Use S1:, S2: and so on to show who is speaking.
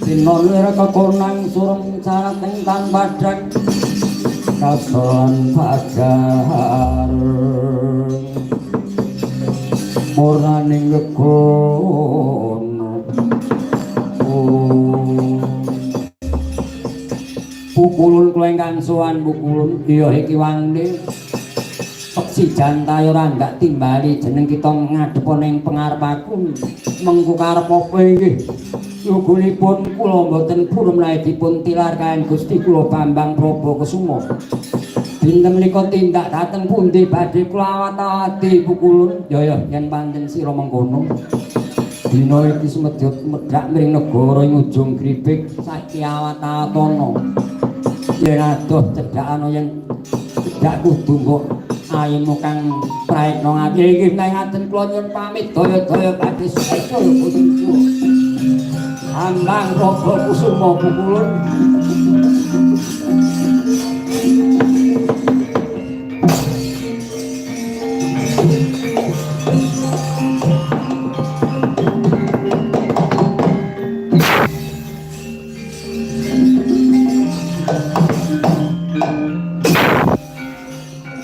S1: Sinonir kekonang sureng carating tan padhang kason pagar murnaning gegono. Pukulun kula ingkang sowan pukulun iya iki wangde peksi jantayo ora ndak timbali jeneng kita ngadhep ning pengarep aku mengku karep apa inggih yogonipun kula mboten purun menawi dipun tilar kaliyan Gusti kula Bambang Prabakusuma. Dinten menika tindak dhateng pundi badhe kula awat-awati pukulun? Ya ya yen pancen sira mengkono. Dina iki sumedya medhak mring negara ing ujung gribik saiki awat-awatana. Yen adoh cedhakana yen cedhak kudu mbok ayimu kang praekna ngati iki menawi ngaten kula nyuwun pamit daya-daya badhe susul putra. Bambang Prabakusuma pukulun.